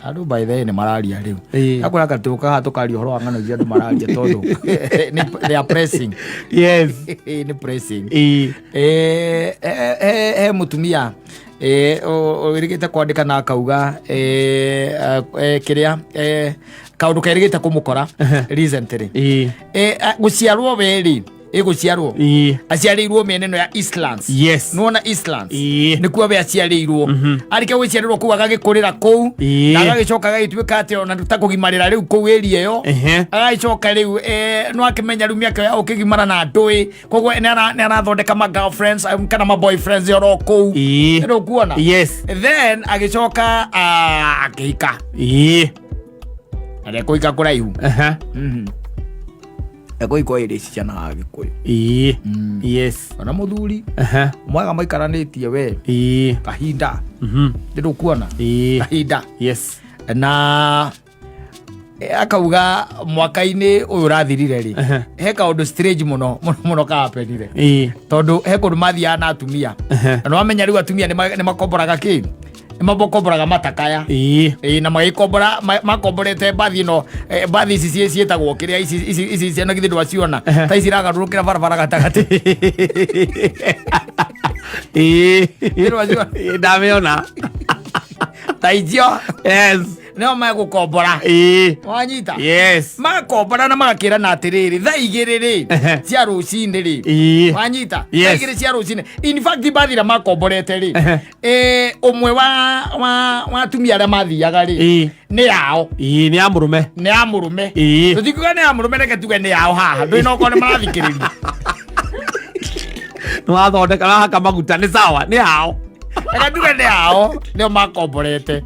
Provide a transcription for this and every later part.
Andũ by the way nĩ mararia rĩu. Ĩĩ. Akwĩra tũkaga tũkaria ũhoro wa ng'ano iria andũ mararia tondũ they are pressing. Nĩ pressing. He mũtumia wĩrĩgĩte kwandĩka na akauga kĩrĩa kaũndũ kerĩgĩte kũmũkora recently. Gũciarwo we rĩ, ĩgũciarwo aciarĩirwo mĩena ĩno ya Eastlands. Nĩwona Eastlands? Nĩkuo we aciarĩirwo. Arĩkia gũciarĩrwo kũu, agagĩkũrĩra kũu na agagĩcoka agagĩtuĩka atĩ ona ta kũgimarĩra rĩu kũu area ĩyo. Agagĩcoka rĩu no akĩmenya rĩu mĩaka ya ũkĩgimara na ndũĩ, koguo nĩ arathondeka ma girlfriends kana ma boyfriends oro kũu. Nĩ ũkuona? Yes. Then agĩcoka akĩhika na ndekũhika kũraihu. Ekũhika ĩrĩ ici ciana Agĩkũyũ. Ona mũthuri mwega maikaranĩtie we kahinda. Ndĩrũkuona? Kahinda. Na akauga mwaka-inĩ ũyũ ũrathirire rĩ, he kaũndũ strange mũno mũno mũno kahapenire, tondũ he kũndũ mathiaga na atumia. Na nĩwamenya rĩu atumia nĩ makomboraga kĩ, nĩ makomboraga matakaya. Ĩĩ, na magĩkombora makomborete mbathi ĩno, mbathi ici ciĩtagwo kĩrĩa, ici ciana githĩ ndwaciona ta ici iragarũrũkĩra barabara gatagatĩ? Ndwaciona? Ndamĩona. Ta icio. Nĩo megũkombora. Wanyita? Yes. Magakombora na magakĩrana atĩrĩrĩ, thaa 2 rĩ cia rũcinĩ rĩ. Wanyita? Yes. Thaa 2 cia rũcinĩ. In fact, mbathi ĩrĩa makomborete rĩ, ũmwe wa atumia arĩa mathiaga rĩ, nĩ yao. Nĩ ya mũrũme. Nĩ ya mũrũme. Tũtikuga nĩ ya mũrũme, reke tuge nĩ yao haha ndũĩ nokorwo nĩ marathikĩrĩria. Nĩ wathondeka wahaka maguta, nĩ sawa, nĩ yao. Reke tuge nĩ yao, nĩo makomborete.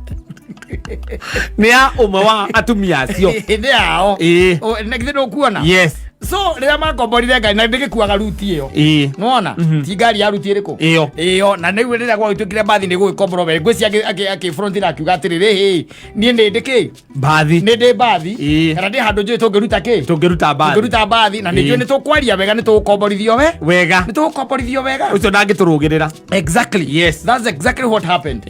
Nĩ ya ũmwe wa atumia acio. Nĩ yao. Na githĩ ndũkuona? Yes. So rĩrĩa makomborire ngari na ndĩgĩkuaga ruti ĩyo. Nĩwona ti ngari ya ruti ĩrĩkũ? Ĩyo. Ĩyo. Na nĩguo rĩrĩa gwagĩtuĩkire mbathi nĩ gũgĩkomborwo we ngwĩcia akĩfronti akiuga atĩrĩrĩ, hĩ, niĩ nĩ ndĩ kĩ? Mbathi. Nĩ ndĩ mbathi. Kana ndĩ handũ njũĩ tũngĩruta kĩ? Tũngĩruta mbathi. Tũngĩruta mbathi na nĩ njũĩ nĩ tũkwaria wega, nĩ tũgũkomborithio we wega. Nĩ tũgũkomborithio wega. Ũcio ndangĩtũrũgĩrĩra. Exactly. That's exactly what happened.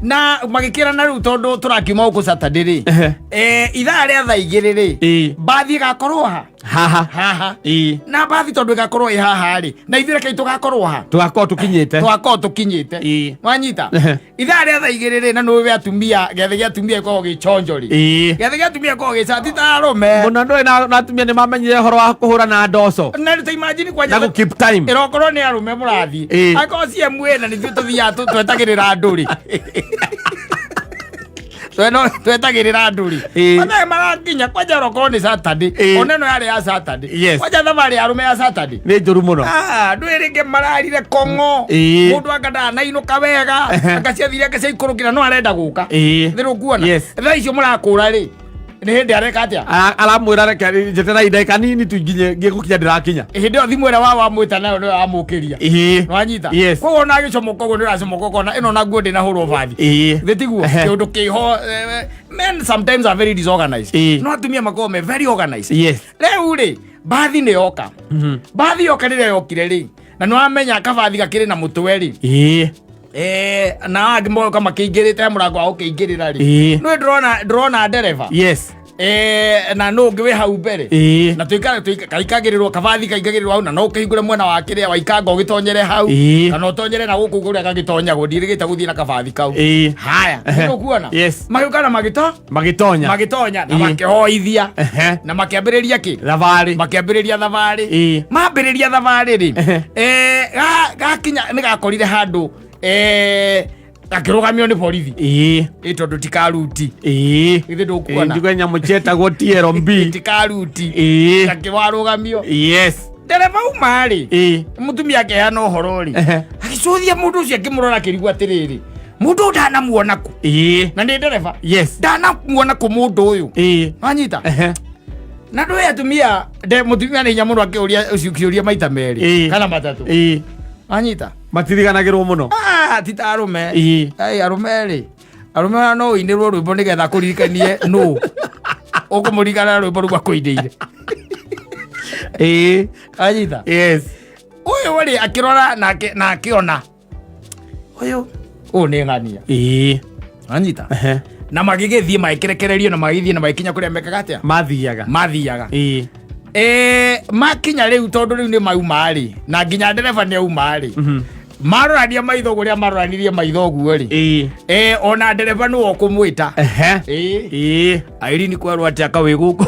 Na magĩkĩrana rĩu tondũ tũrakiuma gũkũ Saturday rĩ, ithaa rĩa thaa 2 rĩ, mbathi ĩgakorwo ha? Haha. Haha. Na mbathi tondũ ĩgakorwo ĩ haha rĩ, na ithuĩ rekei tũgakorwo ha? Tũgakorwo tũkinyĩte. Tũgakorwo tũkinyĩte. Wanyita? Ithaa rĩa thaa 2 rĩ, na nĩũĩ we atumia, gĩathĩ gĩa atumia gĩkoragwo gĩ chonjo rĩ. Gĩathĩ gĩa atumia gĩkoragwo gĩ ti ta arũme. Mũno ndũĩ na atumia nĩ mamenyire ũhoro wa kũhũra na ndoco. Na ta imagine kwanja Na gũ keep time. Ĩrokorwo nĩ arũme mũrathiĩ. Angĩkorwo CMA na nithuĩ tũthiaga twetagĩrĩra andũ rĩ. Twetagĩrĩra andũ rĩ. Mathaa marakinya kwanja ĩrokorwo nĩ Saturday. Ona ĩno yarĩ ya Saturday. Kwanja thabarĩ ya arũme ya Saturday. Nĩ njũru mũno. Ah, andũ rĩngĩ mararire kong'o. Mũndũ anga ndanainũka wega, anga ciathire, anga ciaikũrũkĩra, no arenda gũka. Thĩ kuona? Yes. Thaa icio mũrakũra rĩ, nĩ hĩndĩ areka atĩa? Aramwĩra reke njeterai ndagĩka nini tu nginye ngĩgũkinya ndĩrakinya. Hĩndĩ ĩyo thimũ ĩrĩa wamwĩta nayo nĩyo yamũkĩria. Wanyita? Yes. Koguo ona agĩcomoka ũguo nĩ ũracomoka ũkona ĩno na nguo ndĩnahũrwo bathi. Thĩ tiguo? Kĩũndũ kĩho, men sometimes are very disorganized. No atumia makoragwo me very organized. Rĩu rĩ, mbathi nĩ yoka. Mbathi yoka, rĩrĩa yokire rĩ, na nĩ wamenya kabathi gakĩrĩ na mũtwe rĩ, na angĩ moka makĩingĩrĩte he mũrango wa gũkĩingĩrĩra rĩ, nĩ ndĩrona ndereba na nũ ũngĩ wĩ hau mbere. Na kaikagĩrĩrwo kabathi kaingagĩrĩrwo hau na no ũkĩhingũre mwena wa kĩrĩa waikanga ũgĩtonyere hau kana ũtonyere na gũkũ kũrĩa gagĩtonyagwo. Ndirĩgĩte gũthiĩ na kabathi kau. Haya, nĩ ũkuona? Yes. Magĩũka na magĩto Magĩtonya. Magĩtonya na makĩhoithia na makĩambĩrĩria kĩ? Thabarĩ. Makĩambĩrĩria thabarĩ. Mambĩrĩria thabarĩ rĩ, gakinya nĩ gakorire handũ gakĩrũgamio nĩ borithi. Ĩ tondũ ti karuti. Githĩ ndũkuona? Njuge nyamũ cietagwo TLB. Ti karuti. Gakĩwarũgamio. Ndereba uma rĩ, mũtumia akĩheana ũhoro rĩ, agĩcũthia mũndũ ũcio, akĩmũrora, akĩrigwo atĩrĩrĩ, mũndũ ũyũ ndanamuona kũ? Na nĩ ndereba. Ndanamuona kũ mũndũ ũyũ? Wanyita? Na ndũĩ atumia mũtumia nĩ hinya mũno akĩũria ũcio kĩũria maita merĩ kana matatũ. Wanyita? Matiriganagĩrwo mũno. Ah, ti ta arũme. Ai, arũme rĩ, arũme ona no ũinĩrwo rwĩmbo nĩgetha kũririkanie nũ ũkũmũririkana rwĩmbo rũu akũinĩire. Anyita? Yes. Ũyũ rĩ, akĩrora nake na akĩona ũyũ nĩ ng'ania. Anyita? Na magĩgĩthiĩ, magĩkĩrekererio na magĩthiĩ na magĩkinya kũrĩa mekaga atĩa? Mathiaga. Mathiaga. Ĩĩ. Makinya rĩu, tondũ rĩu nĩ mauma rĩ, na nginya ndereba nĩ auma rĩ, marorania maitho ũguo, rĩa maroranirie maitho ũguo rĩ, ona ndereba nĩwe ũkũmwĩta. Ehe. Ĩĩ. Ĩĩ. Irene, kwerwo atĩa kawĩ gũkũ?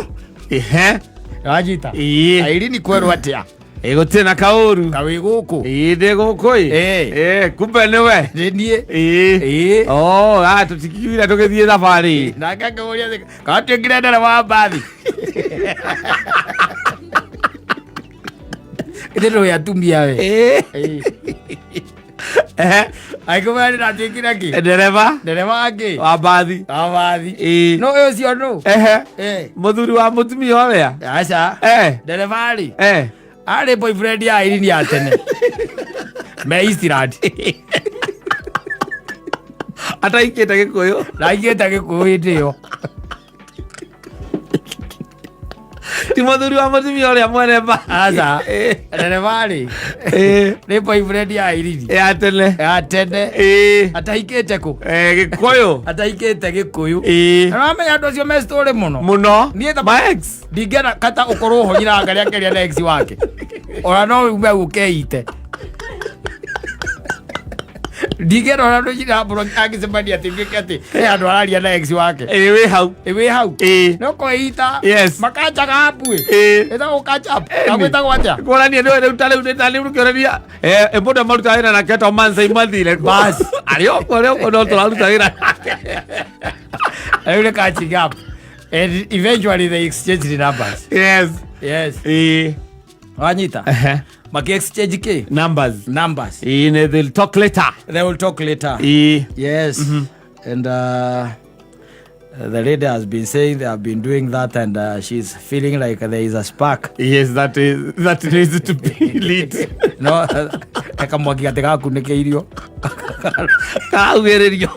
Wanyita? Ĩĩ. Irene, kwerwo atĩa? Ĩ, gũtirĩ na kaũru. Kawĩ gũkũ? Ĩĩ, ndĩ gũkũ ĩ. Ĩĩ. Ĩĩ, kumbe nĩwe. Nĩ niĩ. Ĩĩ. Ĩĩ. Oh, ah, tũtikiugire tũgĩthiĩ thabarĩ. Nake akĩmũria atĩ, katuĩkire ndereba wa mbathi? Ithe ndũĩ atumia we. Ĩĩ. Ĩĩ. Ehe. Agĩkĩmwĩra nĩ ndatuĩkire kĩ? Ndereba Ndereba wa kĩ? Wa mbathi. Wa mbathi. Ĩĩ. No ũyũ ũcio nũ? Ehe. Eh. Mũthuri wa mũtumia ũrĩa. Aca. Ndereba rĩ, arĩ boyfriend ya Irene ya tene me Eastland. Ataikĩte Gĩkũyũ. Ndaigĩte Gĩkũyũ hĩndĩ ĩyo. Ti mũthuri wa mũtumia ũrĩa mwene mbathi. Aca. Ĩĩ. Ndereba rĩ, Ĩĩ. nĩ boyfriend ya Irene Ya tene. Ya tene. Ĩĩ. Atahikĩte kũ? Eh, Gĩkũyũ. Atahikĩte Gĩkũyũ. Ĩĩ. Na wamenya andũ acio me story mũno. Mũno. Niĩ My ex. Ndingĩenda kata ũkorwo ũhonyira ngarĩa akĩaria na ex wake, ona no ume ũkeite. Ndingĩenda ona ndũnyira mbũro angĩcemania atĩ nduĩke atĩ he handũ araria na ex wake. Ĩĩ, wĩ hau. Ĩ, wĩ hau. Ĩĩ. No kwĩita. Yes. Makanjaga apu ĩ. Ĩtagwo catch up. Ĩni. Kagwĩtagwo atĩa? Kuonania nĩ rĩu ta rĩu nĩ ta rĩu kĩonania mũndũ maruta wĩra nake to Mansa mathire kũ? Bas. Arĩ okuo, arĩ okuo, no tũraruta wĩra nake. Rĩu nĩ catching up and eventually they exchange the numbers. Yes. Ĩĩ. Wanyita? Ehe. Maki exchange kĩ? Numbers. Numbers. Ĩĩ, they'll talk later. They will talk later. Ĩĩ. Yes. And the lady has been saying they have been doing that and she's feeling like there is a spark. Yes, that needs to be lit. No ekamwaki gati gakunĩkĩirio. Karaugĩrĩrio.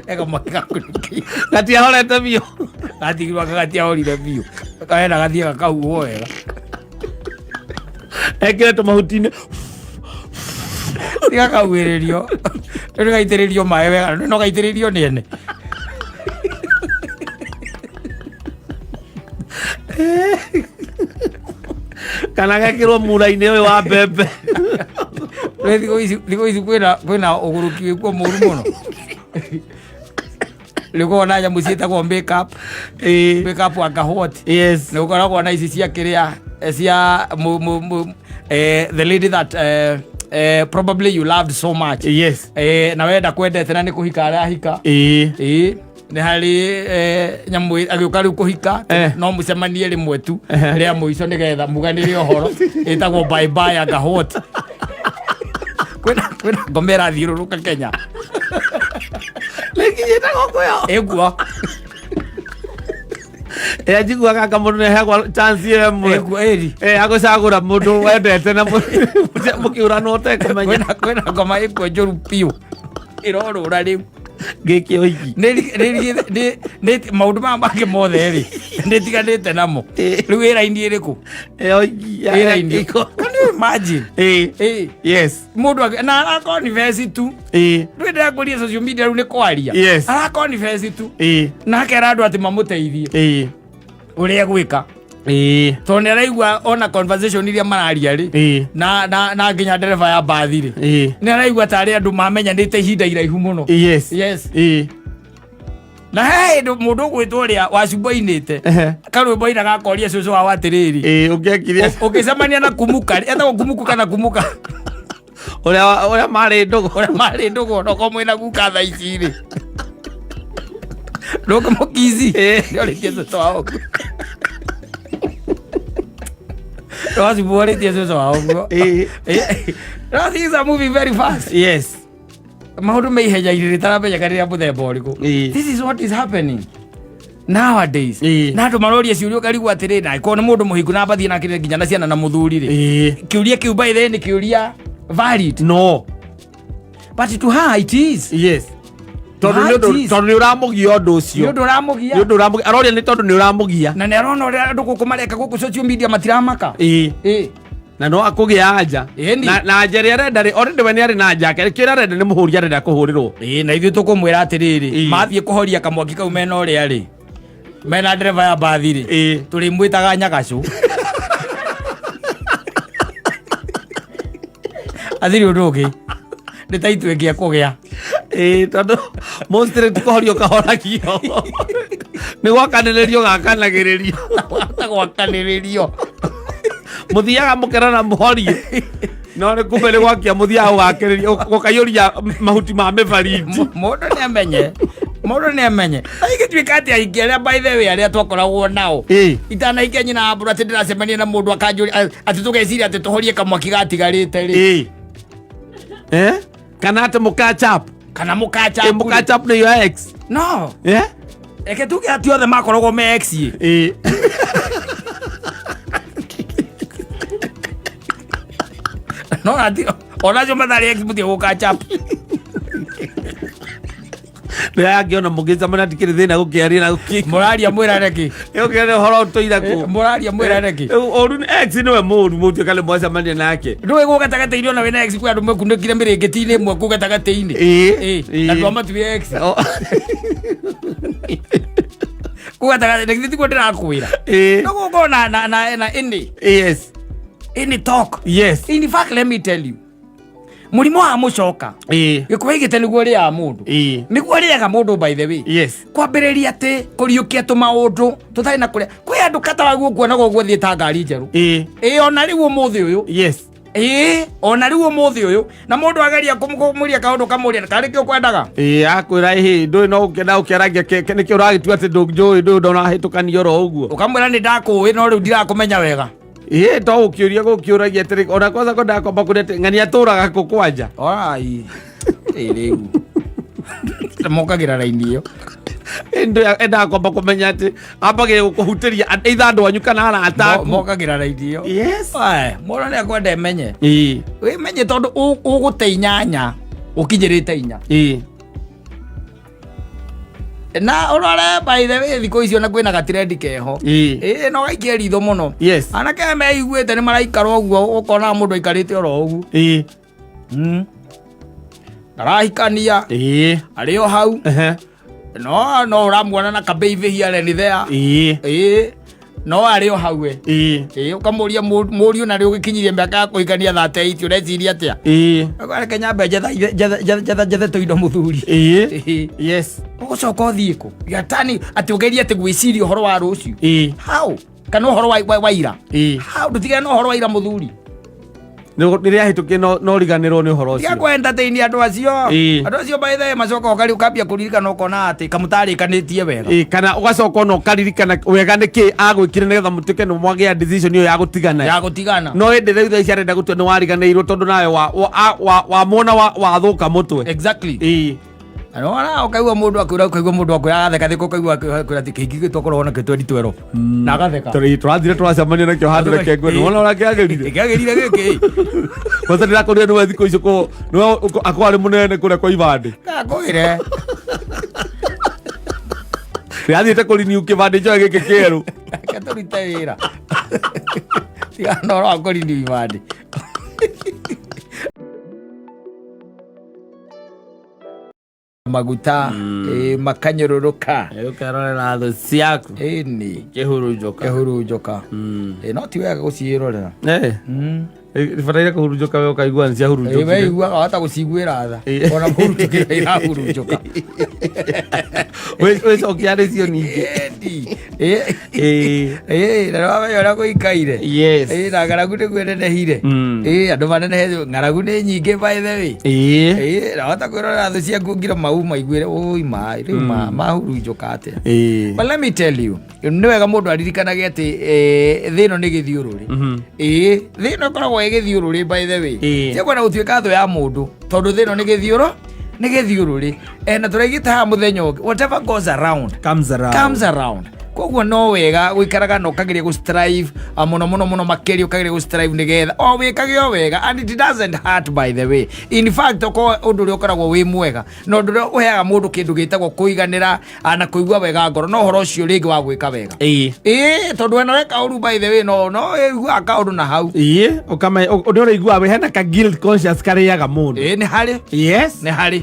Ekamwaki gakunĩkĩirio. Gatiahorete biũ. Gatigirwo gatiahorire biũ, kaenda gathiĩ gakahuhwo wega. Ekĩre tũmahuti-inĩ. Tigakauhĩrĩrio rĩu, gaitĩrĩrio maĩ wega, no gaitĩrĩrio nĩ ene. Kana gekĩrwo mura-inĩ ũyũ wa mbembe. Rĩu thikũ ici kwĩna ũgũrũki wĩkuo mũru mũno. Rĩu korwo na nyamũ ciĩtagwo makeup. Makeup anga what? Yes. Nĩ gũkoragwo na ici cia kĩrĩa, cia the lady that probably you loved so much. Na wenda kwendete na nĩ kũhika arahika. Ĩĩ, nĩ harĩ nyamũ agĩũka rĩu kũhika. No mũcemanie rĩmwe tu rĩa mũico nĩgetha muganĩre ũhoro, ĩtagwo bye bye anga what. Kwĩna ngoma ĩrathiũrũrũka Kenya. Nĩkinyĩte gũkũ yo? Ĩguo. Ĩ, njiguaga anga mũndũ nĩaheagwo chance ĩmwe. Ĩguo ĩri. Agũcagũra mũndũ wendete na mũkĩũranwo ũtekũmenya. Kwĩna ngoma ĩkuo njũru biũ ĩrorũra rĩu. Gĩkĩ ũiki. Nĩ maũndũ maya mangĩ mothe rĩ, nĩtiganĩte namo. Rĩu ĩraini ĩrĩkũ? Ĩ, ũiki. Ĩraini, can you imagine? Ĩ. Ĩ. Mũndũ na arakonifesi tu. Ndũĩ ndĩrakũria social media rĩu nĩ kwaria. Arakonifesi tu. Na akera andũ atĩ mamũteithie ũrĩa egwĩka, tondũ nĩ araigua ona conversation iria mararia rĩ, na nginya ndereba ya mbathi rĩ, nĩ araigua tarĩ andũ mamenyanĩte ihinda iraihu mũno. Na he hĩndĩ mũndũ ũgwĩtwo ũrĩa wacumbo ainĩte karwĩmbo aina gakoria cũcũ wao atĩrĩrĩ, Ĩ, ũngĩekire ũngĩcemania na kumuka, etagwo kumuku kana kumuka? Ũrĩa marĩ ndũgũ. Ũrĩa marĩ ndũgũ, onokorwo mwĩna guka thaa ici rĩ, ndũngĩmũkici. Nĩorĩtie cũcũ wao ũguo. Wacumbo orĩtie cũcũ wao ũguo. No things are moving very fast. Maũndũ me ihenya-inĩ rĩtaramenyeka rĩrĩa mũthemba ũrĩkũ. This is what is happening nowadays. Na andũ maroria ciũria, ũkarigwo atĩrĩ, na angĩkorwo nĩ mũndũ mũhiku na mbathiĩ nake nginya na ciana na mũthuri rĩ, kĩũria kĩu by the way nĩ kĩũria valid? No. But to her it is. Yes, tondũ nĩ ũndũ It is. tondũ nĩ ũramũgia ũndũ Nĩ ũcio. ũndũ ũramũgia. Nĩ ũndũ ũramũgia, aroria nĩ tondũ nĩ ũramũgia. Na nĩ arona ũrĩa andũ gũkũ mareka gũkũ social media matiramaka. Na no akũgĩa anja. Ĩni. Na anja ĩrĩa arenda rĩ, already we nĩ arĩ na anja yake, kĩrĩa arenda nĩ mũhũri arenda kũhũrĩrwo. Ĩĩ, na ithuĩ tũkũmwĩra atĩrĩrĩ, mathiĩ kũhoria kamwaki kau mena ũrĩa rĩ, mena ndereba ya mbathi rĩ, tũrĩmwĩtaga nyagacũ. Athiri ũndũ ũngĩ nĩ ta itu ĩngĩ ekũgĩa. Ĩĩ, tondũ mostly ti kũhorio kahoragio, nĩ gwakanĩrĩrio gakanagĩrĩrio. Ta gwakanĩrĩrio. Mũthiaga mũkerana mũhorie, no nĩ kumbe nĩ gwakia mũthiaga gũgakĩrĩria gũkaiyũria mahuti ma mĩbariti. Mũndũ nĩ amenye, mũndũ nĩ amenye igĩtuĩka atĩ aingĩ arĩa, by the way, arĩa twakoragwo nao itanaikia nyina wa mbũrũ, atĩ ndĩracemania na mũndũ akanjũria atĩ tũgeciria atĩ tũhorie kamwaki gatigarĩte rĩ. Ĩĩ. Eh? Kana atĩ mũkachap. Kana mũkacha. Mũkachap nĩ your ex. No. Eh? Reke tuge atĩ othe makoragwo me ex ĩ. Ĩĩ. No ati onacio matharĩ ex mũtige gũkacha. Nĩ angĩona mũgĩcemania ndikĩrĩ thĩna gũkĩaria na gũkĩ. Mũraria mwĩrane kĩ? Gũkĩaria ũhoro ũtũire kũ. Mũraria mwĩrane kĩ? Ũru nĩ ex nĩwe mũru mũtuĩka nĩ mwacemania nake. Ndũĩ gũ gatagatĩ-inĩ ona wĩna ex kwĩ andũ mekunĩkire mĩrĩngĩti-inĩ ĩmwe kũ gatagatĩ-inĩ. Ĩĩ. Na ndwamatuire ex. Kũ gatagatĩ na githĩ tiguo ndĩrakwĩra? No gũkorwo na any any talk. In fact, let me tell you, mũrimũ wa mũcoka gĩkũyũ gĩte nĩguo rĩaga mũndũ, nĩguo rĩaga mũndũ, by the way. Kwambĩrĩria atĩ kũriũkia tũmaũndũ tũtarĩ na kũrĩa kwĩ andũ katawaguo kuonaga ũguo thiĩ ta ngari njerũ. Ĩĩ, ona rĩu ũmũthĩ ũyũ. Ĩĩ, ona rĩu ũmũthĩ ũyũ, na mũndũ ageria kũmũria kaũndũ kamũria karĩ kĩo kwendaga. Ĩĩ, akwĩra ĩhĩ ndũĩ no ũkĩenda ũkĩaragia nĩkĩo ũragĩtua atĩ ndũnjũĩ ndũĩ ndonahĩtũkanio oro ũguo. Ũkamwĩra nĩ ndakũĩ no rĩu ndirakũmenya wega. Ĩĩ, to gũkĩũria gũkĩũragia atĩrĩ, ona kwanza kwendaga kwamba kũria atĩ ng'ania atũraga kũ kwanja. Orai ĩ rĩu mokagĩra raini ĩyo. Endaga kwamba kũmenya atĩ ambagĩria gũkũhutĩria either andũ anyu kana arata aku. Mokagĩra raini ĩyo. Ae, mũndũ nĩ akwenda emenye, wĩmenye tondũ ũgũte inyanya ũkinyĩrĩte inya. Na ũrore, by the way, thikũ icio na kwĩna gatirendi keho. Ĩĩ, no gaikie ritho mũno. Anake aya meiguĩte nĩ maraikara ũguo, ũkona mũndũ aikarĩte oro ũguo. Ndarahikania, arĩ o hau. No ũramuona na kababy here and there. Ĩĩ, no arĩ o hau we. Ĩĩ, ũkamũria mũriũ na rĩ ũgĩkinyirie mĩaka ya kũhikania 38, ũreciria atĩa? Reke nyambe njetha njetha njethe tũindo mũthuri. Ĩĩ. Ũgũcoka ũthiĩ kũ gatani atĩ ũgerie atĩ gwĩciria ũhoro wa rũciũ? How? Kana ũhoro wa ira? How? Ndũtigane na ũhoro wa ira, mũthuri. Rĩrĩa ahĩtũkie no riganĩrwo nĩ ũhoro Tiga ũcio. kũ entertain andũ acio. Andũ acio, by the way, macoka ũkambia kũririkana ũkona atĩ kamũtarĩkanĩtie wega. Ĩĩ, kana ũgacoka ona ũkaririkana wega nĩkĩ agwĩkire nĩgetha mũtuĩke nĩ mwagĩa decision ĩyo ya gũtigana. Ya gũtigana. No ĩndĩ rĩu thaa ici arenda gũtua nĩ wariganĩirwo tondũ nawe wamwona wathũka mũtwe. Ona ũkaigua mũndũ akwĩra, ũkaigua mũndũ akwĩra agatheka theka, ũkaigua akwĩra atĩ kĩngĩ gĩtwakoragwo nakĩo 2012 na agatheka. Tũrĩ tũrathire tũracemania nakĩo handũ, reke ngwĩre wona ũrĩa kĩagĩrire. Kĩagĩrire gĩkĩ. Kwanza ndĩrakũrire nĩwe thikũ icio nĩwe akorwo arĩ mũnene kũrĩa kwa ibandĩ. Ngakwĩre. Ndĩrathiĩte kũriniu kĩbandĩ njoe gĩkĩ kĩerũ. Reke tũrute wĩra, tigana na ũhoro wa kũriniu ibandĩ. Maguta ĩ, makanyũrũrũka. Ũkerorera thũ ciaku. Ĩni. Kĩhurunjũka. Kĩhurunjũka. Ĩ, no ti wega gũciĩrorera. Bataire kũhurunjũka we ũkaigua nĩ Ĩ, ciahurunjũkire. we iguaga wahota gũciguĩra tha. Ona mũhurunjũkĩra irahurunjũka. Wĩcokia arĩ cio ningĩ. Ĩndi. Ĩ, ĩ, na nĩwamenya ũrĩa gũikaire. Ĩ, na ng'aragu nĩguo ĩnenehire. Ĩ, andũ manenehe, ng'aragu nĩ nyingĩ, by the way. Ĩ, na wahota kwĩrorera thũ ciaku ngira mau maiguĩre ũi ma rĩu mahurunjũka atĩa. But let me tell you, nĩ wega mũndũ aririkanage atĩ thĩ ĩno nĩ gĩthiũrũrĩ. Ĩĩ, thĩ ĩno ĩkoragwo ĩ gĩthiũrũrĩ, by the way. Tiakwenda gũtuĩka thũ ya mũndũ tondũ thĩ ĩno nĩ gĩthiũrũrĩ. Na tũraigĩte haha mũthenya ũngĩ, whatever goes around comes around. Comes around. Koguo no wega gũikaraga na ũkageria gũ strive mũno mũno mũno makĩria, ũkageria gũ strive nĩgetha o wĩkage o wega, and it doesn't hurt, by the way. In fact, okorwo ũndũ ũrĩa ũkoragwo wĩ mwega na ũndũ ũrĩa ũheaga mũndũ kĩndũ gĩtagwo kũiganĩra na kũigua wega ngoro no ũhoro ũcio rĩngĩ wa gwĩka wega. Ĩĩ, tondũ wena weka ũru, by the way, no ĩiguaga kaũndũ na hau. Ĩĩ, ũkame ũndũ ũrĩa ũiguaga wĩ hena ka guilt conscious karĩaga mũndũ. Ĩĩ, nĩ harĩ. Nĩ harĩ.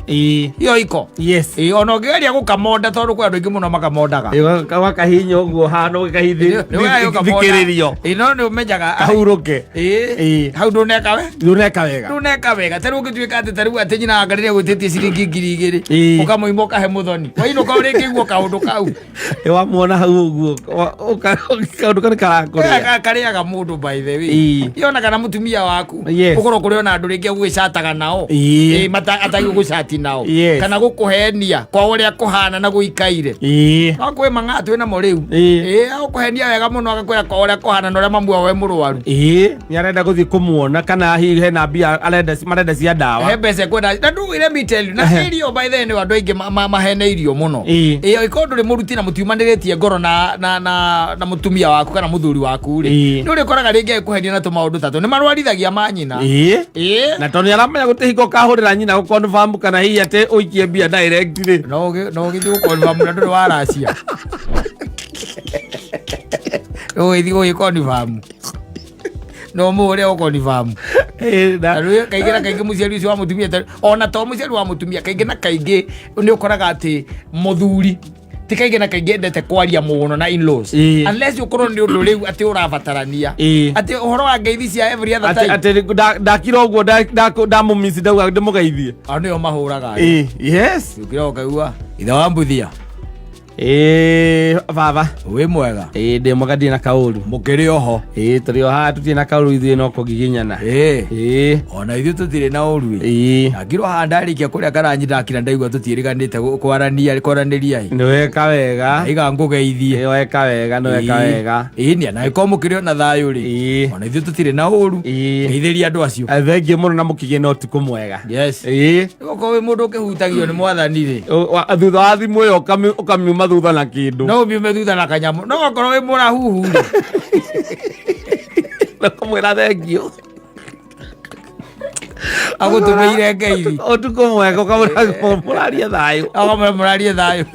Iyo iko. Ĩĩ, ona ũngĩgeria gũkamonda, tondũ kwĩ andũ aingĩ mũno makamondaga. Wakahinya ũguo hana ũgĩkahithikĩrĩrio. Ĩĩ, no nĩ ũmenyaga. Kahurũke. Ĩĩ. Hau ndũneka we. Ndũneka wega. Ndũneka wega. Ta rĩu ũngĩtuĩka atĩ ta rĩu atĩ nyina anga rĩrĩa gwĩtĩtie ciringi 2000, ũkamũima ũkahe mũthoni, wainũka ũrĩngĩ igua kaũndũ kau. Ĩ, wamuona hau ũguo kaũndũ kau nĩ karakũrĩa. Karĩaga mũndũ, by the way. Yona kana mũtumia waku, ũkorwo kũrĩ ona andũ rĩngĩ agũgĩcataga nao. Ĩĩ, atagĩgũcati nao, kana gũkũhenia kwa ũrĩa kũhana na gũikaire. No kwĩ mang'aa twĩ namo rĩu. Ĩĩ, agũkũhenia wega mũno, agakwĩra kwa ũrĩa kũhana na ũrĩa mamu wao e mũrwaru. Ĩĩ, nĩ arenda gũthiĩ kũmuona kana hihi hena mbia arenda marenda cia ndawa. He mbeca kwenda na ndũ, let me tell you, na irio, by the way, andũ aingĩ maheneirio mũno. Ĩĩ, ĩkorwo ndũrĩ mũruti na mũtiumanĩrĩtie ngoro na mũtumia waku kana mũthuri waku rĩ, nĩ ũrĩkoraga rĩngĩ agĩkũhenia na tũmaũndũ tatũ nĩ marwarithagia manyina. Ĩĩ. Na tondũ nĩ aramenya gũtirĩ hingo ũkahũrĩra nyina gũ-confirm kana hihi atĩ ũikie mbia direct rĩ. No ũgĩthiĩ gũkonfirm na ndũrĩ waracia, ũgĩthiĩ gũgĩkonfirm no mũũrĩa ũkonfirm. Ĩĩ, Na rĩu kaingĩ na kaingĩ mũciari ũcio wa mũtumia ona to mũciari wa mũtumia, kaingĩ na kaingĩ nĩ ũkoraga atĩ mũthuri ti kaingĩ na kaingĩ endete kwaria mũno na in-laws, unless ũkorwo nĩ ũndũ rĩu atĩ ũrabatarania, atĩ ũhoro wa ngeithi cia every other atĩ time. Atĩ ndakira ũguo ndamũmisi ndauga ndĩmũgeithie. Ao nĩo mahũraga. Ĩĩ, yes. Ũkĩra ũkaigua ithe wa mbuthia. Ĩĩ, baba. Wĩ mwega? Ĩĩ, ndĩ mwega, ndirĩ na kaũru. Mũkĩrĩ oho? Ĩĩ, tũrĩ o haha, tũtirĩ na kaũru ithuĩ, no kũgiginyana. Ĩĩ. Ĩĩ. Ona ithuĩ tũtirĩ na ũru ĩ. Ndakirwo haha ndarĩkia kũrĩa karanji, ndakira ndaigua tũtiĩrĩganĩte kwaranĩa kwaranĩria ĩ. Nĩ weka wega. Iga ngũgeithie. Nĩ weka wega, nĩ weka wega. Ĩĩ, nĩ na ĩkorwo mũkĩrĩ ona thayũ rĩ, ona ithuĩ tũtirĩ na ũru. Geithĩria andũ acio. Thengiũ mũno na mũkĩgĩe na ũtukũ mwega. Yes. Okorwo wĩ mũndũ ũkĩhutagio nĩ mwathani rĩ, Thutha wa thimũ ĩyo ũkamiuma thutha na kĩndũ. No ũmiume thutha na kanyamũ, no okorwo wĩ mũrahuhu rĩ, na kũmwĩra thengiũ. Agũtũmĩire ngeithi. Ũtukũ mwega, ũkamwĩra mũrarie thayũ. Akamwĩra mũrarie thayũ.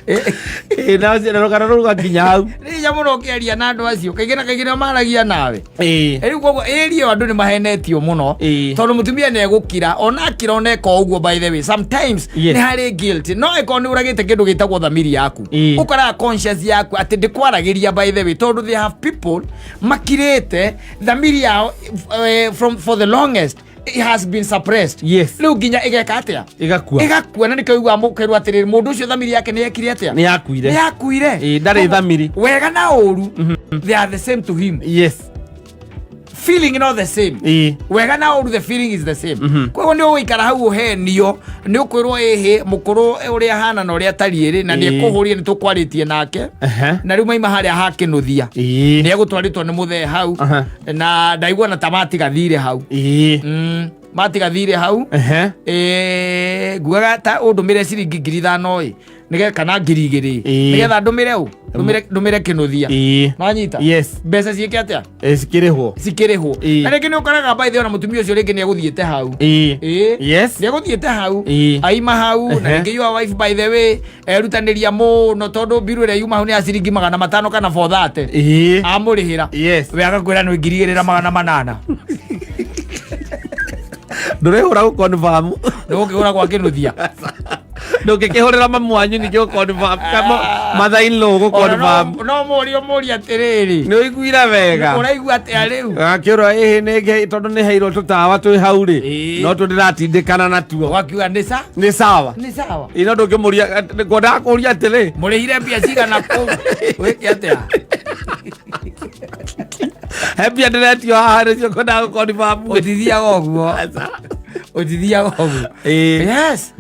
Ĩĩ, na ũcio na rũgano rũu rũgakinya hau. Nĩ hinya mũno ũkĩaria na andũ acio, kaingĩ na kaingĩ nĩo maragia nawe. Rĩu koguo ĩrio andũ nĩ mahenetio mũno, tondũ mũtumia nĩ egũkira, ona akira, ona eka ũguo, by the way, sometimes nĩ harĩ guilt, no ĩkorwo nĩ ũragĩte kĩndũ gĩtagwo thamiri yaku, ũkoraga conscience yaku atĩ ndĩkwaragĩria, by the way, tondũ they have people makirĩte thamiri yao from for the longest it has been suppressed. Rĩu nginya ĩgeka atĩa? Ĩgakua. Ĩgakua, na nĩkĩo ũiguaga mũkerwo atĩrĩrĩ, mũndũ ũcio thamiri yake nĩ yekire atĩa? Nĩ yakuire. Nĩ yakuire. Ĩĩ, ndarĩ thamiri. Wega na ũru, they are the same to him. Feeling not the same. Wega na ũru, the feeling is the same. Koguo nĩ ũgũikara hau ũhenio, nĩ ũkwĩrwo ĩhĩ mũkũrũ ũrĩa ahana na ũrĩa atariĩ rĩ, na nĩ ekũhũria nĩ tũkwarĩtie nake. Na rĩu maima harĩa hakĩnũthia, nĩ egũtwarĩtwo nĩ mũthee hau. Na ndaigua na ta matiga thirĩ hau. Matiga thirĩ hau. Ngugaga ta ũndũmĩre ciringi 5000 ĩ, nĩgetha kana 2000, nĩgetha ndũmĩre ũ ndũmĩre kĩnũthia. Nanyita? Yes. Mbeca ciĩke atĩa? Ĩĩ, cikĩrĩhwo. Cikĩrĩhwo. Na rĩngĩ nĩ ũkoraga, by the way, ona mũtumia ũcio rĩngĩ nĩ egũthiĩte hau. Ĩĩ. Nĩ egũthiĩte hau. Aima hau na rĩngĩ your wife, by the way, erutanĩria mũno, tondũ mbiru ĩrĩa yuma hau nĩ ya ciringi 500 kana 430, amũrĩhĩra. We agakwĩra nĩ 2800. Ndũrĩhũra gũ-confirm. Nĩ gũkĩgũra gwa kĩnũthia. Ndũngĩkĩhũrĩra mamu wanyu ningĩ gũ-confirm, mother in law Ona gũ-confirm. No mũrie mũrie atĩrĩrĩ, Nĩ ũiguire wega? Ũraigua atĩa rĩu? Akĩũra ĩhĩ nĩ tondũ nĩ heirwo tũtawa twĩ hau rĩ, no tũndĩratindĩkana natuo. Wakiuga nĩ sa Nĩ sawa. Nĩ sawa. Ĩ, no ndũngĩmũria, ngwendaga kũria atĩrĩ, Mũrĩhire mbia cigana kũu wĩke atĩa? He mbia ndĩretio haha nĩcio ngwendaga gũ-confirm. Ũtithiaga ũguo, ũtithiaga ũguo. Yes.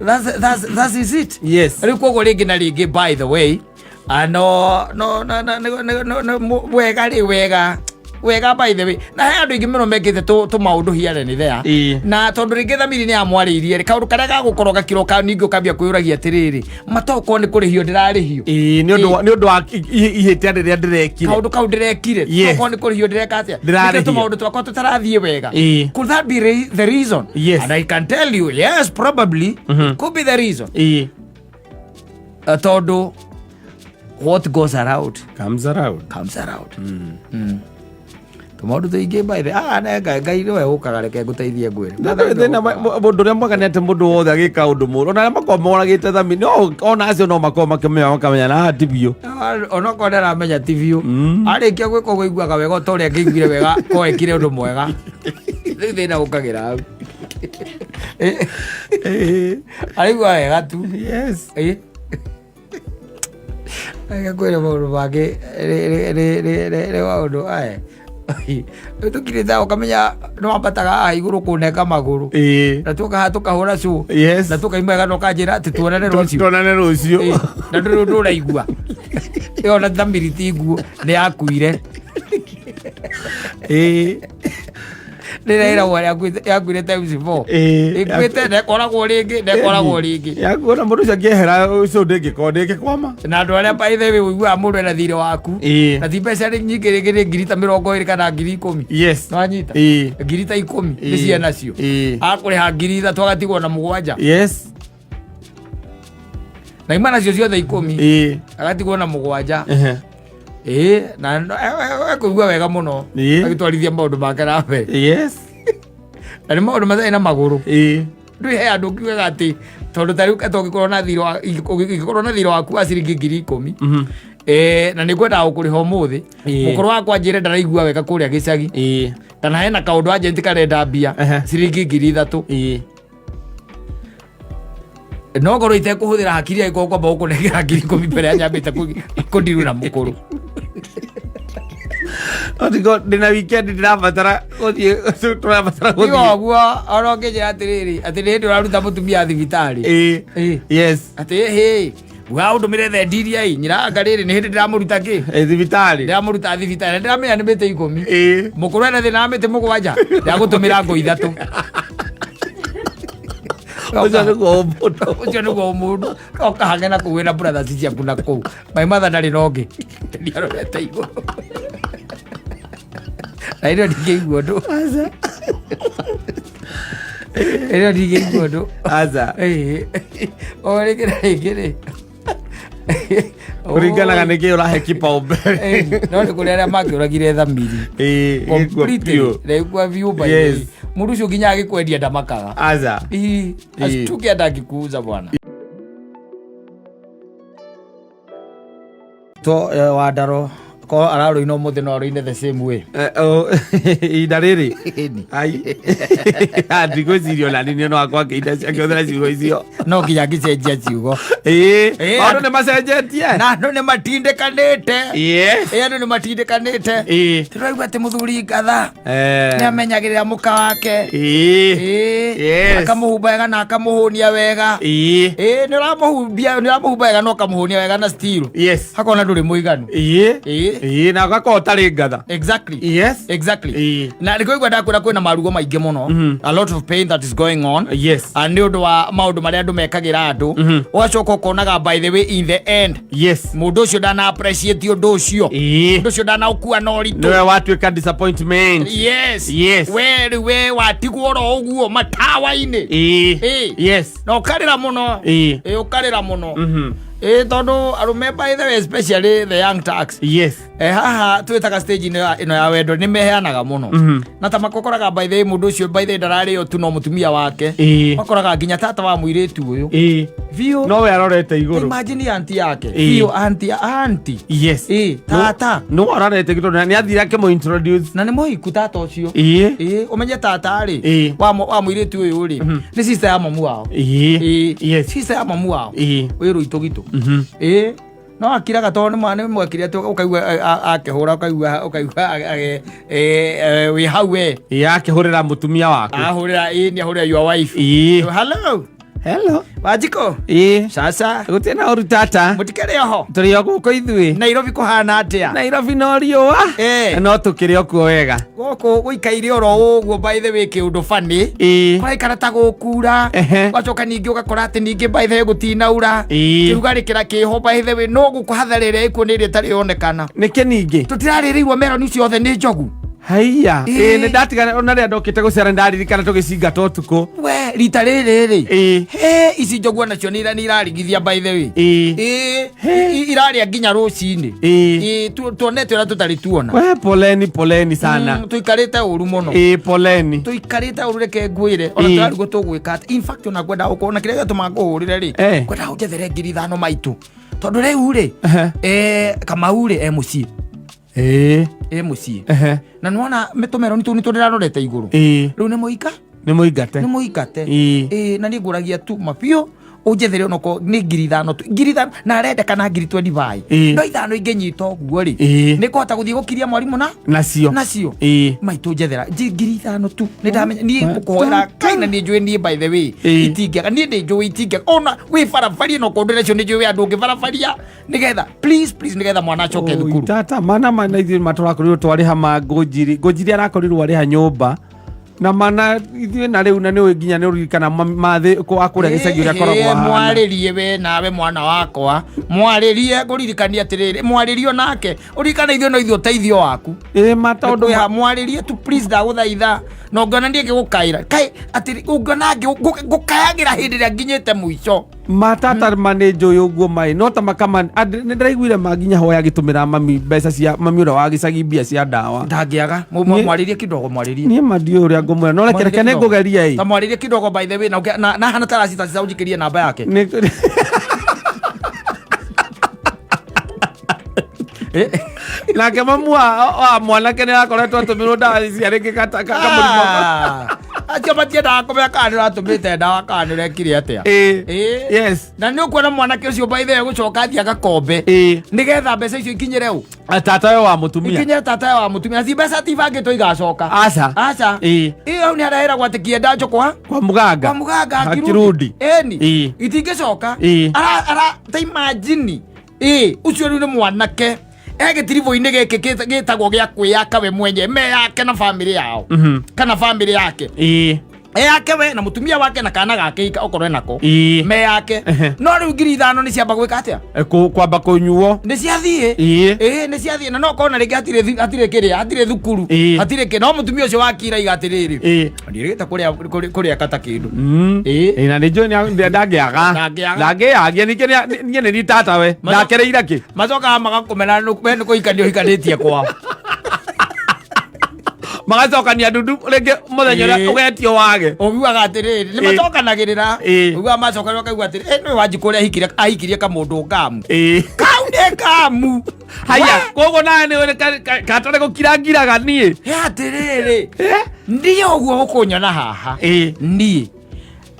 That's is it. Rĩu koguo rĩngĩ na rĩngĩ, by the way, no no no no no no no wega rĩ, wega Wega, by the way, na he andũ aingĩ mũno mekĩte tũ maũndũ here and there. Na tondũ rĩngĩ thamiri nĩ yamwarĩirie rĩ, kaũndũ karĩa gagũkoroga kĩroka ningĩ ũkambia kwĩyũragia atĩrĩrĩ, matokorwo nĩ kũrĩhio ndĩrarĩhio. Ĩĩ, nĩ ũndũ wa ihĩtia rĩrĩa ndĩrekire. Kaũndũ kau ndĩrekire. Tokorwo nĩ kũrĩhio ndĩreka atĩa. Ndĩrarĩhio. Nĩkĩo tũmaũndũ twakwa tũtarathiĩ wega. Could that be the reason? Yes. And I can tell you, yes, probably. It could be the reason. Tondũ what goes around comes around. Comes around. Tũmaũndũ tũingĩ, by the, ah, ne Ngai, Ngai nĩwe ũkaga, reke ngũteithie ngwĩre. Thĩna mũndũ ũrĩa mwega nĩ atĩ mũndũ wothe agĩka ũndũ mũũru, ona arĩa makoragwo moragĩte thamiri, no ona acio no makorwo makĩmenya, makamenya na haha ti biũ. Onokorwo ndaramenya ti biũ, arĩkia gwĩka ũguo aiguaga wega o ta ũrĩa angĩiguire wega ko ekire ũndũ mwega. Rĩu thĩna ũkagĩra hau. Araigua wega tu. Reke kwĩre maũndũ mangĩ nĩ maũndũ aya. Rĩu tũkirĩte ũkamenya nĩ wambataga haha igũrũ kũnenga magũrũ. Na tũka haha tũkahũra show. Na tũkaima wega na ũkanjĩra atĩ tuonane rũciũ. Tuonane rũciũ. Na ndũrĩ ũndũ ũraigua. Ĩyo na thamiri ti nguo nĩ yakuire. Rĩrĩa ĩragwo yakuire times four. Ĩkuĩte ndekoragwo rĩngĩ, ndekoragwo rĩngĩ. Yakuona mũndũ ũcio angĩehera ũcio ndĩngĩkorwo ndĩngĩkwama. Na andũ arĩa, by the way, ũiguaga mũndũ ena thirĩ waku. Na ti mbeca nĩ nyingĩ, rĩngĩ nĩ ngiri ta 20 kana 10,000. Nĩwanyita? Ngiri ta 10 nĩ ciana cio. Akũrĩha 3,000 agatigwo na 7. Na ima nacio ciothe 10. Agatigwo na 7. Ĩĩ, na ekũigua wega mũno. Agĩtwarithia maũndũ make na mbere. Na nĩ maũndũ matarĩ na magũrũ. Ndũĩ he andũ ũkiugaga atĩ tondũ ta rĩu ũngĩkorwo na thirĩ waku wa ciringi 10,000, na nĩ ngwendaga gũkũrĩha ũmũthĩ, mũkũrũ wakwa anjĩre ndaraigua wega kũrĩa gĩcagi, kana hena kaũndũ agent karenda mbia, ciringi 3,000, no ngorwo itekũhũthĩra hakiri angĩkorwo kwamba gũkũnengera 10,000 mbere ya nyambĩte kũndiru na mũkũrũ. Otigo ndĩna weekend, ndĩrabatara gũthiĩ, tũrabatara Tiga gũthiĩ. Ũguo ona ũngĩnjĩra atĩrĩrĩ, atĩ nĩ hĩndĩ ũraruta mũtumia thibitarĩ. Atĩ hĩ wa ũndũmĩre thendi iria ĩ nyiranga rĩrĩ nĩ hĩndĩ ndĩramũruta kĩ. Thibitarĩ. Ndĩramũruta thibitarĩ na ndĩramenya nĩ mĩtĩ 10. Mũkũrũ ena thĩna wa mĩtĩ 7, ndagũtũmĩra ngũ 3. Ũcio nĩguo ũmũndũ. Ũcio nĩguo ũmũndũ okahange na kũu wĩna brothers ciaku na kũu. My mother ndarĩ na ũngĩ nĩarorete igũrũ na ĩno ndingĩigua ũndũ, ĩno ndingĩigua ũndũ. Aca. Ĩĩ. O rĩngĩ na rĩngĩ rĩ. Kũringanaga nĩ kĩ ũrahe kipaumbele. Ĩĩ, no nĩ kũrĩ arĩa mangĩũragire thamiri. Ĩĩ, gĩkua Completely. biũ. Na ĩkua biũ, by the way. Mũndũ ũcio nginya agĩkwendia ndamakaga. Aca. Ĩĩ, ashtuke hata akikuuza bwana. To Wandaro ko ararũina ũmũthĩ no arũine the same way. Oh, ihinda rĩrĩ. Ĩni. Ai, ndigwĩciria ona nini no akwa akĩinda akĩhũthĩra ciugo icio. No nginya ngĩcenjia ciugo. Maũndũ nĩ macenjetie. Na andũ nĩ matindĩkanĩte. Ĩĩ, andũ nĩ matindĩkanĩte. Tũraigua atĩ mũthuri ngatha nĩ amenyagĩrĩra mũka wake. Ĩĩ. Akamũhumba wega na akamũhũnia wega. Ĩĩ, nĩ ũramũhumbia, nĩ ũramũhumba wega na ũkamũhũnia wega na still hakona ndũrĩ mũiganu. Ĩĩ. Ĩĩ, na ũgakorwo ũtarĩ ngatha. Exactly. Na nĩkũigua ndakwĩra kwĩna marugo maingĩ mũno, a lot of pain that is going on. Ah, nĩ ũndũ wa maũndũ marĩa andũ mekagĩra andũ, ũgacoka ũkonaga, by the way, in the end mũndũ ũcio ndana appreciate ũndũ ũcio. Mũndũ ũcio ndanaũkua na ũritũ. Nĩwe watuĩka disappointment. We rĩu we watigwo oro ũguo matawa-inĩ. Na ũkarĩra mũno. Ĩĩ, ũkarĩra mũno. Ĩĩ, tondũ arũme, by the way, especially the young Turks, haha twĩtaga stage ĩno ya wendo nĩ meheanaga mũno. Na ta makokoraga, by the way, mũndũ ũcio, by the way, ndararĩo tu no mũtumia wake. Makoraga nginya tata wa mũirĩtu ũyũ. Biũ. No we arorete igũrũ. Imagine auntie yake. Biũ, auntie, auntie. Ĩĩ, tata. No arorete igũrũ na nĩ athire akĩmũ introduce. Na nĩ mũhiku tata ũcio. Ĩĩ, ũmenye tata rĩ, wa mũirĩtu ũyũ rĩ, nĩ sister ya mamu wao. Ĩĩ. Sister ya mamu wao. Wĩ rũitũ gitũ. Ĩĩ, no akiraga tondũ nĩ mwekire atĩ ũkaigua akĩhũra, ũkaigua wĩ hau we. Ĩĩ, akĩhũrĩra mũtumia waku. Ahũrĩra, ĩĩ, nĩ ahũrĩra your wife. Hello. Hello. Wanjikũ. Ĩĩ. Sasa. Gũtirĩ na ũru tata. Mũtikĩrĩ oho. Tũrĩ o gũkũ ithuĩ. Nairobi kũhana atĩa? Nairobi no riũa. Eh. No tũkĩrĩ o kuo wega. Gũkũ gũikaire oro ũguo, by the way, kĩũndũ funny. Ĩĩ. Kũraikara ta gũkura. Gwacoka ningĩ ũgakora atĩ ningĩ, by the way, gũtinaura. Kĩrugarĩ kĩra kĩho, by the way, no gũkũ hathara ĩrĩa ĩkuo nĩ ĩrĩa ĩtarĩ yonekana. Nĩkĩ ningĩ? Tũtirarĩrĩirwo meroni ciothe nĩ njogu. Haiya. Ĩĩ. Ĩĩ, nĩ ndatigana ona rĩrĩa ndokĩte gũcera, nĩ ndaririkana tũgĩcingata ũtukũ. We rita rĩrĩ rĩ. Ĩĩ. He ici njogu onacio nĩ irarigithia, by the way. Ĩĩ. Ĩĩ, irarĩa nginya rũcinĩ. Ĩĩ. Ĩĩ, tuonete ũrĩa tũtarĩ tuona. We poleni, poleni sana. Tũikarĩte ũru mũno. Ĩĩ, poleni. Tũikarĩte ũru, reke ngwĩre ona tũrarigwo tũgwĩka atĩ. In fact, ona ngwenda gũkorwo na kĩrĩa gĩatũma ngũhũrĩre rĩ, ngwenda ũnjethere 5,000 maitũ, tondũ rĩu rĩ, Kamau rĩ, e mũciĩ. E mũciĩ. Na nĩwona mĩtũmeroni tũu nĩ tũrĩrarorete igũrũ. Rĩu nĩ mũika. Nĩ mũingate. Nĩ mũingate. Ĩĩ, na niĩ ngũragia tu mabiũ ũnjethere onokorwo nĩ 5,000 tu, 5,000, na arendekana 25,000. No 5 ingĩnyita ũguo rĩ, nĩ kũhota gũthiĩ gũkiria mwarimũ na Nacio. Nacio. Maitũ, njethera 5,000 tu. Nĩ ndamenya niĩ ngũkũhoera kaina, nĩ njũĩ niĩ, by the way, itingĩaga. Niĩ ndĩ njũĩ itingĩaga, ona wĩ barabaria no kũndũ nacio nĩ njũĩ wĩ andũ ũngĩbarabaria, nĩgetha, please, please, nĩgetha mwana acoke Oi, thukuru. Tata, mana ithuĩ matũrakorirwo twarĩha ma ngũnjiri, ngũnjiri arakorirwo arĩha nyũmba na mana ithuĩ na rĩu na nĩũĩ nginya nĩ ũririkana mathĩ wa kũrĩa gĩcagi ũrĩa akoragwo ahana. Mwarĩrie we nawe mwana wakwa, mwarĩrie, ngũririkania atĩrĩrĩ, mwarĩrie onake, ũririkane ithuĩ no ithuĩ ũteithio waku. Ĩĩ ma, tondũ Kwĩha mwarĩrie tu, please, ndagũthaitha. Na ũngĩona niĩ ngĩgũkaĩra kaĩ atĩrĩ, ũngĩona ngũkayagĩra hĩndĩ ĩrĩa nginyĩte mũico. Matata ma nĩ njũĩ ũguo maĩ no ta makama nĩ ndĩraiguire ma nginya hoya agĩtũmĩra mami mbeca cia mami ũrĩa wa gĩcagi, mbia cia ndawa. Ndangĩaga. Mwarĩrie kidogo, mwarĩrie. Niĩ ma ndiũĩ ũrĩa ngũmwĩra, no reke reke nĩ ngũgeria ĩ. Ta mwarĩrie kidogo, by the way, na na hana taracita cica ũnjikĩrie namba yake. Nake mamu wa mwanake nĩ akoretwo atũmĩrwo ndawa cia rĩngĩ kamũrimũ. Ah, acio matiendaga kũmenya kana nĩ ũratũmĩte ndawa kana nĩ ũrekire atĩa. Ĩĩ. Yes. Na nĩ ũkuona mwanake ũcio, by the way, gũcoka athiĩ agakombe nĩgetha mbeca icio ikinyĩre ũ? Tata we wa mũtumia. Ikinyĩre tata wa mũtumia. Ci mbeca tibangĩtwo igacoka. Aca. Aca. Ĩĩ. Ĩyo hau nĩ harĩa atĩ kĩenda njũkwa kwa mũganga. Kwa mũganga. Hakirundi. Ĩni. Ĩĩ. Itingĩcoka. Ĩĩ. Ara ta imagine, ĩ ũcio rĩu nĩ mwanake e gĩtiribũ-inĩ gĩkĩ gĩtagwo gĩa kwĩyaka we mwenye, meyake na bamĩrĩ yao kana bamĩrĩ yake. Eyake we na mũtumia wake na kana gake okorwo enako. Meyake. No rĩu 5,000 nĩ ciamba gwĩka atĩa? Kwamba kũnyuo. Nĩ ciathiĩ. Ĩĩ, nĩ ciathiĩ, na no kona rĩngĩ hatirĩ hatirĩ kĩrĩa, hatirĩ thukuru. Hatirĩ kĩ, no mũtumia ũcio wakira iga atĩrĩrĩ, ndirĩgĩte kũrĩa kũrĩa kata kĩndũ. Ĩĩ, na nĩ njũĩ ndangĩaga. Ndangĩaga. Ndangĩagia ningĩ niĩ nĩ ni tata we ndakereire kĩ. Macokaga magakũmena we nĩ kũhikania ũhikanĩtie kwao. Magacokania ndundu rĩngĩ mũthenya ũrĩa ũgetio wage. Ũiguaga atĩrĩrĩ, nĩ macokanagĩrĩra. Ũiguaga macokanĩrĩra, ũkaigua atĩrĩ, "Eh, nĩwe Wanjikũ ũrĩa ahikirie kamũndũ ngamu kau nĩ ngamu." Haya, koguo nawe nĩ katarĩ gũkirangiraga niĩ. He atĩrĩrĩ, niĩ ũguo ũkũnyona haha, niĩ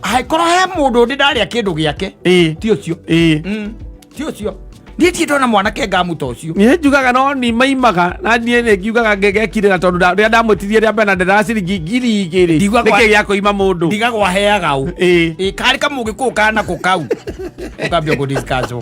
angĩkorwo he mũndũ ndĩ ndarĩa kĩndũ gĩake, ti ũcio. Ti ũcio. Niĩ ndirĩ ndona mwanake ngamu ta ũcio. Niĩ njugaga no ni maimaga na niĩ nĩ ngiugaga ngekirĩra tondũ rĩrĩa ndamwĩtirie rĩa mbere na ndĩraga ciringi 2,000. Nĩkĩ gĩa kũima mũndũ? Ndigagwo aheaga ũ. Ĩĩ. Ĩ, karĩ kamũgĩkũyũ kana kũ kau ũkambia kũ discuss.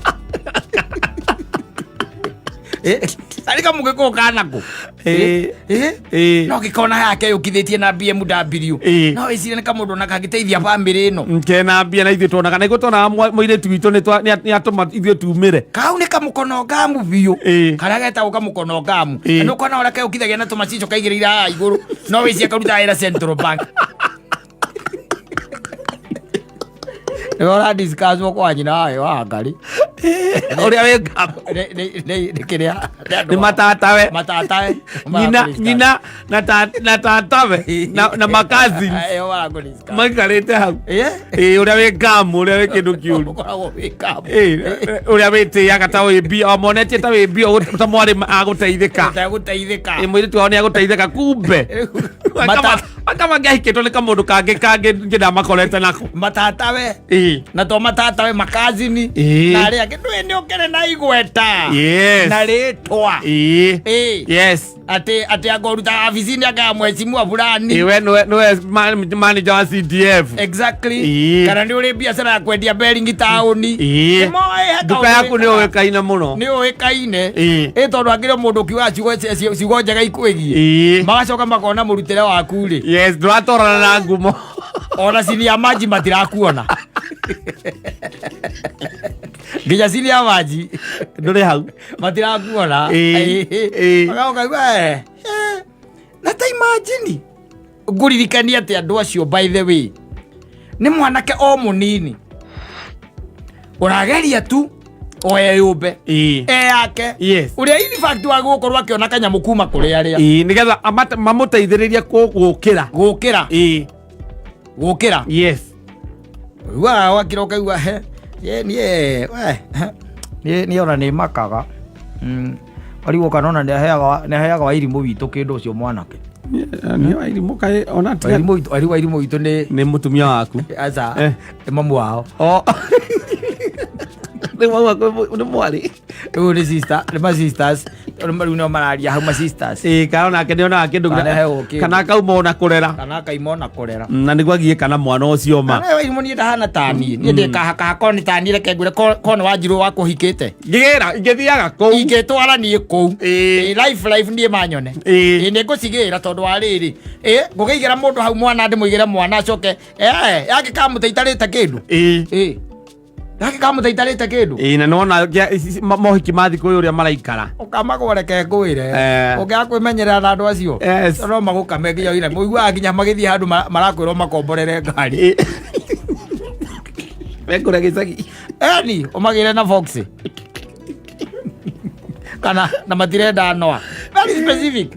Karĩ kamũgĩkũyũ kana kũ. Ĩĩ. No gĩkona yake yũkithĩtie na BMW. Ĩĩ. No wĩcirie nĩ kamũndũ na kangĩteithia bamĩrĩ ĩno. Kena mbia na ithuĩ tuonaga na ithuĩ tuonaga mũirĩtu witũ nĩ atũma ithuĩ tumĩre. Kau nĩ kamũkono ngamu biũ. Karĩa getagwo kamũkono ngamu. Na nĩ ũkona ũrĩa keyũkithagia na tũmacicio kaigĩrĩire haha igũrũ, no wĩcirie karuta wĩra Central Bank. Nĩwe ũradiscusswo kwa nyina wayo wa Ngarĩ. Ũrĩa wĩ ngamu. Nĩ kĩrĩa nĩ andũ Nĩ matatawe. Matatawe. Nyina, nyina na tatawe na makazi maikarĩte hau. Ĩĩ, ũrĩa wĩ ngamu, ũrĩa wĩ kĩndũ kĩũru. Ũkoragwo wĩ ngamu. Ĩĩ, ũrĩa wĩtĩaga ta wĩ mbia, o monetie ta wĩ mbia, ta mwarĩ agũteithĩka. Ũtegũteithĩka. Ĩĩ, mũirĩtu wao nĩ agũteithĩka, kumbe akama ngĩahikĩtwo nĩ kamũndũ kangĩ kangĩ ngĩ ndamakorete nako. Matatawe. Ĩĩ. Na to matatawe, makazini. Ĩĩ. Na arĩa angĩ. Mwanake ndũĩ nĩ ũkĩrĩ na igweta Yes. na rĩtwa. Ĩĩ. Ĩĩ. Yes. Atĩ anga ũrutaga wabici-inĩ anga ya mheshimiwa fulani. Ĩĩ, we nĩwe manager wa CDF. Exactly. Ĩĩ. Kana nĩ ũrĩ biacara ya kwendia bearing taũni. Ĩĩ. Nĩmoĩ he Nduka kaũndũ yaku nĩ wĩkaga. ũĩkaine mũno. Nĩ ũĩkaine. Ĩĩ. Ĩ tondũ angĩrĩ mũndũ ũkiuga ciugo njega ikwĩgiĩ, Ĩĩ. magacoka makona mũrutĩre waku rĩ, Yes, ndũratwarana na ngumo. Ona cini ya maji matirakuona, nginya cini ya maji Ndũrĩ hau. Matirakuona. Ĩĩ, ĩĩ. Magaũkaigua na ta imagine ngũririkania atĩ andũ acio, by the way, nĩ mwanake o mũnini ũrageria tu o eyũmbe e yake, ũrĩa in fact wa gũkorwo akĩona kanyamũ kuma kũrĩ arĩa. Ĩĩ, nĩgetha mamũteithĩrĩrie gũkĩra. Gũkĩra. Gũkĩra. Ũiguaga wakira ũkaigua he ye niĩ we niĩ ona nĩ makaga. Warigwo kana ona nĩ aheaga wairimũ witũ kĩndũ ũcio mwanake. Nĩ wairimũ kaĩ ona tiga. Wairimũ witũ, wairimũ witũ nĩ Nĩ mũtumia waku. Aca. Eh. Nĩ mamu wao. O. Nĩ mamu waku nĩ mwarĩ. Rĩu nĩ sister, nĩ ma sisters, rĩu nĩo mararia hau, ma sisters. Ĩĩ, kana onake nĩ onaga kĩndũ. Kana aheagwo kĩndũ. Kana akauma ona kũrera. Kana akaima ona kũrera. Na nĩguo agiĩ kana mwana ũcio ma. Kana wairimũ niĩ ndahana taniĩ, niĩ ndĩ kahakaha ko nĩ taniĩ, reke ngwĩre ko nĩ wanjirũ wakũhikĩte. Ngĩgĩra ingĩthiaga kũu. Ingĩtwara niĩ kũu. Ĩĩ. Ĩ, life life niĩ manyone. Ĩĩ. Ĩ, nĩ ngũcigĩra tondũ wa rĩrĩ, ĩ ngũkĩigĩra mũndũ hau mwana, ndĩmũigĩre mwana acoke yake kamũte itarĩte kĩndũ. Ĩĩ. Ĩ yake kamũte itarĩte kĩndũ. Ĩĩ, na nĩwona mohiki ma thikũ ũyũ ũrĩa maraikara. Ũkamagwo, reke ngwĩre, Eh. ũngĩaga kwĩmenyerera na andũ acio, no magũkame nginya wĩna mũiguaga nginya magĩthiĩ handũ marakwĩrwo makomborere ngari. Ĩĩ. Mekũrĩa gĩcagi. Eni ũmagĩre na Fox kana na matirenda noa very specific.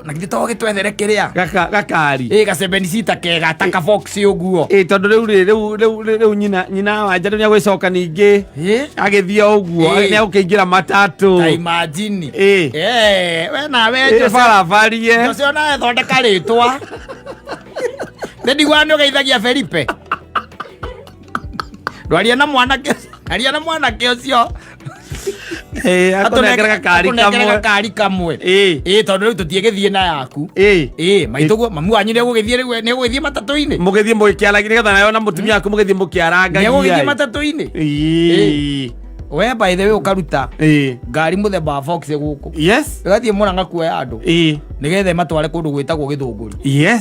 Na githĩ to gĩtwethere kĩrĩa Gakari. Ĩ, gacebeni cita kega ta ka Fox ũguo. Ĩ, tondũ rĩu rĩ rĩu rĩu rĩu nyina wanja rĩu nĩagwĩcoka ningĩ Ĩ? agĩthiĩ o ũguo. Ĩ. Nĩagũkĩingĩra matatũ. Ta imagine. Ĩ. Eh, we nawe Ĩ, Jose. barabarie. Jose onawe thondeka rĩtwa, nĩ ndiguaga nĩ ũgeithagia Felipe, ndwaria na mwanake, aria na mwanake ũcio. Ĩ, akũnengere gakari Akũnengere kamwe. Gakari kamwe. Ĩ. Ĩ, tondũ rĩu tũtiĩgĩthiĩ na yaku. Ĩ. Ĩ, maitũguo mamu wanyu nĩ egũgĩthiĩ, rĩu nĩ egũgĩthiĩ matatũ-inĩ. Mũgĩthiĩ mũgĩkĩaragia nĩgetha nayo na mũtumia waku mũgĩthiĩ Nĩ egũgĩthiĩ mũkĩarangagia. matatũ-inĩ. Ĩ. We, by the way, ũkaruta Ĩ. ngari mũthemba wa Fox gũkũ, ĩgathiĩ Mũrang'a kuoya andũ nĩgetha ĩmatware kũndũ gwĩtagwo Gĩthũngũri. Ĩ.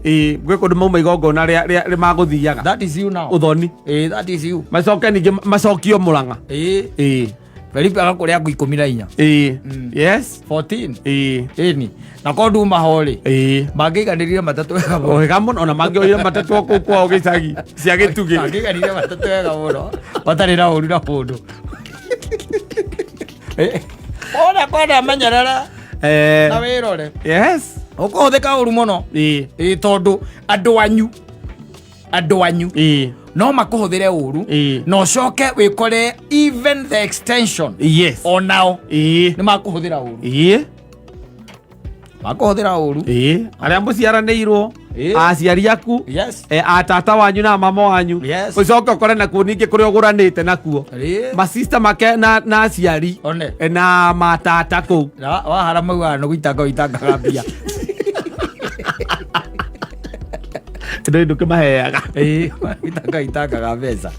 Ĩ, gwĩ kũndũ mauma igongona rĩa magũthiaga. That is you now. Ũthoni. Ĩ, that is you. Macoke ningĩ macokio Mũrang'a. Ĩ. Ĩ. Felipe agakũrĩa ngũ 14. Ĩ. Yes. 14. Ĩ. Ĩni na ko nduma ho rĩ, Ĩ. mangĩiganĩrire matatũ wega mũno. Wega mũno, ona mangĩoire matatũ o kũu kwao gĩcagi cia gĩtugĩ. Mangĩiganĩrire matatũ wega mũno matarĩ na ũru na mũndũ. Ĩ, ona kwenda menyerere na wĩrore, ũkũhũthĩka ũru mũno. Ĩ. Ĩ, tondũ andũ anyu no makũhũthĩre ũru na ũcoke wĩkore even the extension onao nĩ makũhũthĩra ũru. Makũhũthĩra ũru. Ĩ, arĩa mũciaranĩirwo, aciari aku, atata wanyu na mama wanyu. Ũcoke ũkore nakuo ningĩ kũrĩa ũgũranĩte nakuo, masista make na aciari, One. na matata kũu. Na wahara maugaga nĩ gũitanga ũitangaga mbia. Ndũ ndũkĩmaheaga. Ĩ, gũitanga ũitangaga mbeca.